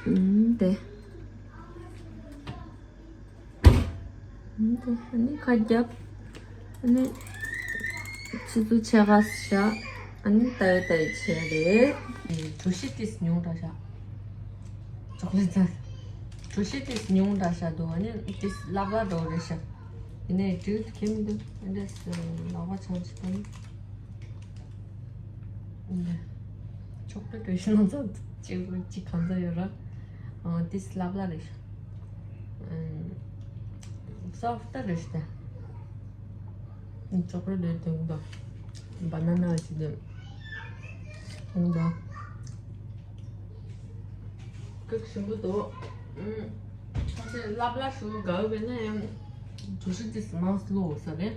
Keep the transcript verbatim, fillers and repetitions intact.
ཨུམ། དེ། ཨུམ། དེ། ཨ་ནི་ཁ་རྒྱབ། ཨ་ནི་ཆུ་ཚོད་ཕྱེད་ཀ་བཞག་ཨ་ནི་ཏའི་ཏའི་བྱས་རེད། གྲོ་ཞིབ་ཏིས་ཉུང་དྲགས་ཤག་ཅོག་ལེ་ཙ། གྲོ་ཞིབ་ཏིས་ཉུང་དྲགས་ཤག་འདུག་ཨ་ནི་ཏིས་སླ་བ་འགྲོ་རེད་ཤག་ཡིན་ནའི་འགྲིག་གི་མི་འདུག་ཨ་འདྲས་ལག་པ་འཆང་ཅིག་དང་། ཆོག་པའི་བོད་ཤིང་ནང་ཚང་གཅིག་གཅིག་གང་ཚ་ཡོད་ར། ཨང་ཏིས་སླ་བ་རེད་ཤག་སོབ་ཏ་རེད་ཤག་ཅོག་ལེ་ཊི་དེ་འདུག་བ་ན་ན་ཞིག་འདུག་འདུག་ཀག་ཞིམ་པོ་འདུག་ཨང་ཏིས་སླ་བ་ཞུ་དགའ་བས་ན་ཡང་གྲོ་ཞིབ་ཏིས་མང་སློ་ས་རེད།